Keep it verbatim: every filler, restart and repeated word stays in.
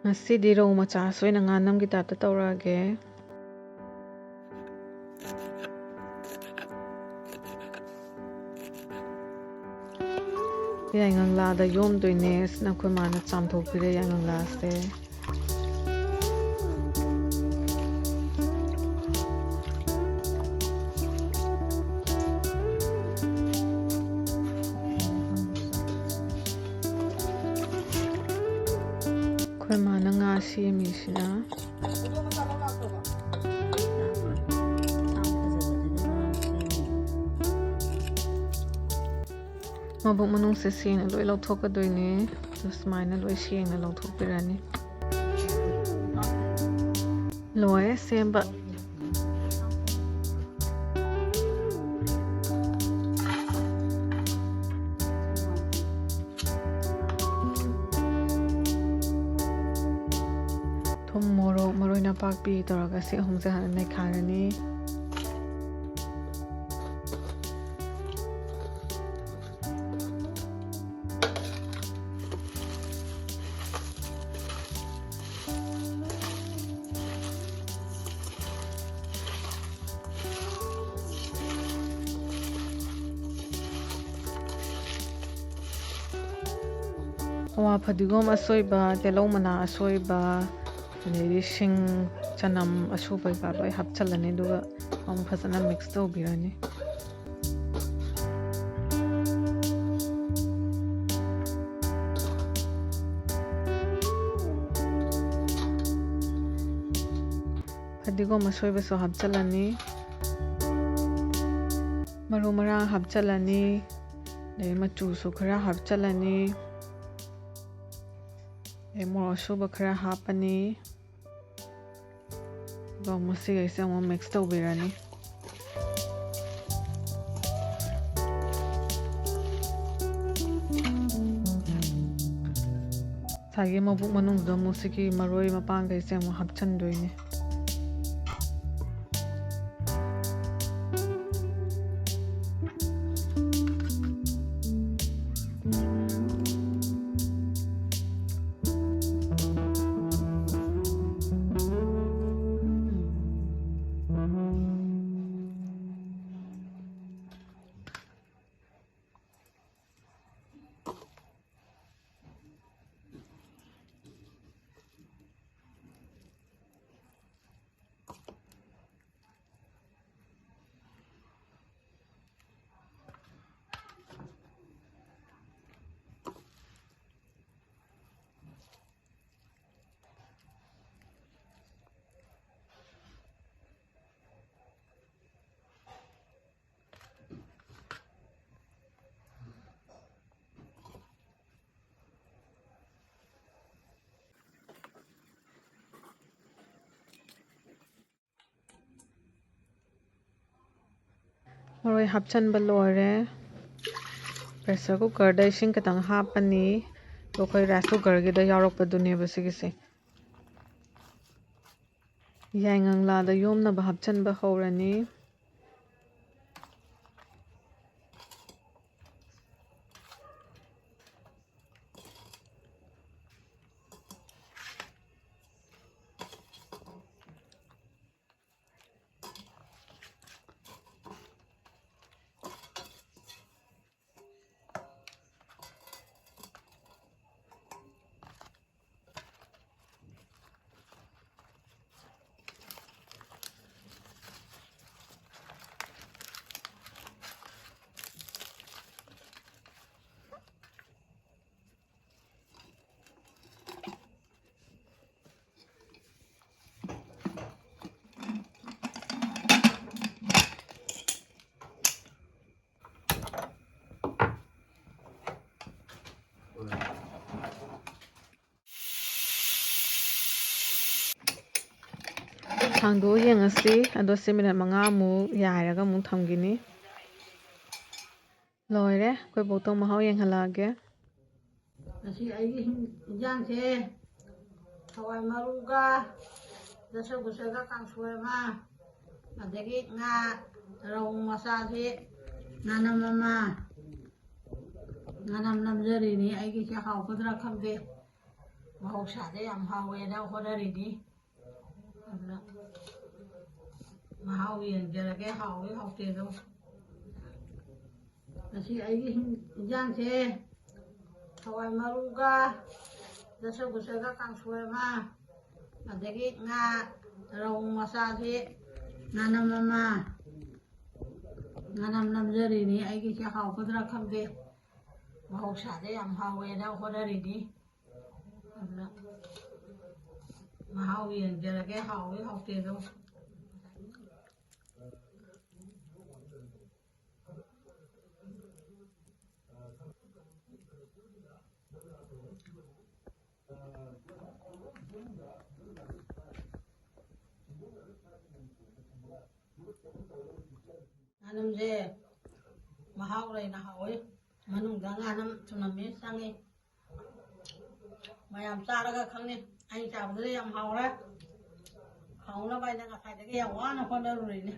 ꯉꯁꯤꯗꯤ ꯔꯧ ꯃꯆꯥꯁꯨ ꯑꯣꯏꯅ ꯉꯥ ꯅꯝꯒꯤ ꯇꯥꯏꯞꯇ ꯇꯧꯔꯛꯑꯒꯦ꯫ ꯌꯥꯏꯉꯪꯂꯥꯗ ꯌꯣꯝꯗꯣꯏꯅꯦ꯫ ꯁꯤꯅ ꯑꯩꯈꯣꯏ ꯃꯥꯅ ꯆꯥꯝꯊꯣꯛꯄꯤꯔꯦ ꯌꯥꯏꯉꯪꯂꯥꯁꯦ꯫ ꯑꯩꯈꯣꯏ ꯃꯥꯅ ꯉꯥ ꯁꯦꯝꯃꯤꯁꯤꯅ꯫ ꯃꯕꯨꯛ ꯃꯅꯨꯡꯁꯦ ꯁꯦꯡꯅ ꯂꯣꯏ ꯂꯧꯊꯣꯛꯀꯗꯣꯏꯅꯦ꯫ ꯑꯗꯨ ꯁꯨꯃꯥꯏꯅ ꯂꯣꯏ ꯁꯦꯡꯅ ꯂꯧꯊꯣꯛꯄꯤꯔꯅꯤ꯫ ꯂꯣꯏꯔꯦ ꯁꯦꯝꯕ꯫ ꯊꯨꯝ, ꯃꯣꯔꯣꯛ, ꯃꯔꯣꯏ ꯅꯄꯥꯛꯄꯤ ꯇꯧꯔꯒ ꯁꯤ ꯑꯍꯨꯝꯁꯦ ꯍꯥꯟꯅ ꯅꯩꯈꯥꯏꯔꯅꯤ꯫ ꯍꯋꯥ ꯐꯗꯤꯒꯣꯝ ꯑꯁꯣꯏꯕ, ꯇꯤꯜꯍꯧ ꯃꯅꯥ ꯑꯁꯣꯏꯕ, ꯑꯗꯩꯗꯤ ꯁꯤꯡ, ꯆꯅꯝ ꯑꯁꯨꯕ ꯀꯩꯀꯥ ꯂꯣꯏ ꯍꯥꯞꯆꯤꯜꯂꯅꯤ꯫ ꯑꯗꯨꯒ ꯑꯃꯨꯛ ꯐꯖꯅ ꯃꯤꯛꯁ ꯇꯧꯕꯤꯔꯅꯤ꯫ ꯐꯗꯤꯒꯣꯝ ꯑꯁꯣꯏꯕꯁꯨ ꯍꯥꯞꯆꯤꯜꯂꯅꯤ꯫ ꯃꯔꯨ ꯃꯔꯥꯡ ꯍꯥꯞꯆꯤꯜꯂꯅꯤ꯫ ꯑꯗꯩ ꯃꯆꯨꯁꯨ ꯈꯔ ꯍꯥꯞꯆꯤꯜꯂꯅꯤ꯫ ꯑꯗꯩ ꯃꯣꯔꯣꯛ ꯑꯁꯨꯕ ꯈꯔ ꯍꯥꯞꯄꯅꯤ꯫ ꯑꯗꯨꯒ ꯑꯃꯨꯛ ꯁꯤꯈꯩꯁꯦ ꯑꯃꯨꯛ ꯃꯤꯛꯁ ꯇꯧꯕꯤꯔꯅꯤ꯫ ꯉꯁꯥꯏꯒꯤ ꯃꯕꯨꯛ ꯃꯅꯨꯡꯗ ꯑꯃꯨꯛ ꯁꯤꯒꯤ ꯃꯔꯣꯏ ꯃꯄꯥꯡꯈꯩꯁꯦ ꯑꯃꯨꯛ ꯍꯥꯞꯆꯤꯟꯗꯣꯏꯅꯦ꯫ ꯃꯔꯣꯏ ꯍꯥꯞꯆꯤꯟꯕ ꯂꯣꯏꯔꯦ꯫ Pressure cookerꯗ ꯏꯁꯤꯡ ꯈꯤꯇꯪ ꯍꯥꯞꯄꯅꯤ꯫ ꯑꯗꯣ ꯑꯩꯈꯣꯏ rice cookerꯒꯤꯗ ꯌꯥꯎꯔꯛꯄꯗꯨꯅꯦꯕ ꯁꯤꯒꯤꯁꯦ꯫ ꯌꯥꯏꯉꯪꯂꯥꯗ ꯌꯣꯝꯅꯕ ꯍꯥꯞꯆꯤꯟꯕ ꯍꯧꯔꯅꯤ꯫ ꯍꯥꯡꯗꯣꯛꯑ ꯌꯦꯡꯉꯁꯤ꯫ ꯑꯗꯣ ꯁꯤ ꯃꯤꯅꯠ ꯃꯉꯥꯃꯨꯛ ꯌꯥꯏꯔꯒ ꯑꯃꯨꯛ ꯊꯝꯈꯤꯅꯤ꯫ ꯂꯣꯏꯔꯦ꯫ ꯑꯩꯈꯣꯏ ꯕꯣꯛꯇꯣ ꯃꯍꯥꯎ ꯌꯦꯡꯍꯜꯂꯛꯑꯒꯦ꯫ ꯉꯁꯤ ꯑꯩꯒꯤ ꯍꯤꯟ-, ꯏꯟꯖꯥꯡꯁꯦ ꯍꯋꯥꯏ ꯃꯔꯨꯒ ꯗꯁꯀꯨꯁꯒ ꯀꯥꯡꯁꯣꯏ ꯑꯃ, ꯑꯗꯒꯤ ꯉꯥ ꯔꯧ ꯃꯆꯥꯁꯦ ꯉꯥꯅꯝ ꯑꯃ, ꯉꯥꯅꯝ ꯅꯝꯖꯔꯤꯅꯤ꯫ ꯑꯩꯒꯤꯁꯦ ꯍꯥꯎꯒꯗ꯭ꯔꯥ ꯈꯪꯗꯦ, ꯃꯍꯧꯁꯥꯗ ꯌꯥꯝ ꯍꯥꯎꯋꯦꯅ ꯍꯣꯠꯅꯔꯤꯅꯤ꯫ ꯑꯗꯨꯅ ꯃꯍꯥꯎ ꯌꯦꯡꯖꯔꯒꯦ, ꯍꯥꯎꯋꯤ ꯍꯥꯎꯇꯦꯗꯣ꯫ ꯉꯁꯤ ꯑꯩꯒꯤ ꯍꯤꯟ-, ꯏꯟꯖꯥꯡꯁꯦ ꯍꯋꯥꯏ ꯃꯔꯨꯒ ꯗꯁꯀꯨꯁꯒ ꯀꯥꯡꯁꯣꯏ ꯑꯃ, ꯑꯗꯒꯤ ꯉꯥ ꯔꯧ ꯃꯆꯥꯁꯦ ꯉꯥꯅꯝ ꯑꯃ, ꯉꯥꯅꯝ ꯅꯝꯖꯔꯤꯅꯤ꯫ ꯑꯩꯒꯤꯁꯦ ꯍꯥꯎꯒꯗ꯭ꯔꯥ ꯈꯪꯗꯦ, ꯃꯍꯧꯁꯥꯗ ꯌꯥꯝ ꯍꯥꯎꯋꯦꯅ ꯍꯣꯠꯅꯔꯤꯅꯤ꯫ ꯑꯗꯨꯅ ꯃꯍꯥꯎ ꯌꯦꯡꯖꯔꯒꯦ, ꯍꯥꯎꯋꯤ ꯍꯥꯎꯇꯦꯗꯣ꯫ ꯉꯥꯅꯝꯁꯦ ꯃꯍꯥꯎ ꯂꯩꯅ ꯍꯥꯎꯋꯤ꯫ ꯃꯅꯨꯡꯗ ꯉꯥꯅꯝ ꯊꯨꯝꯅꯝꯃꯤ ꯆꯪꯉꯤ꯫ ꯃꯌꯥꯝ ꯆꯥꯔꯒ ꯈꯪꯅꯤ꯫ ꯑꯩ ꯆꯥꯕꯗꯗꯤ ꯌꯥꯝ ꯍꯥꯎꯔꯦ꯫ ꯍꯥꯎꯅꯕ ꯑꯩꯅ ꯉꯁꯥꯏꯗꯒꯤ ꯌꯥꯝ ꯋꯥꯅ ꯍꯣꯠꯅꯔꯨꯔꯤꯅꯦ꯫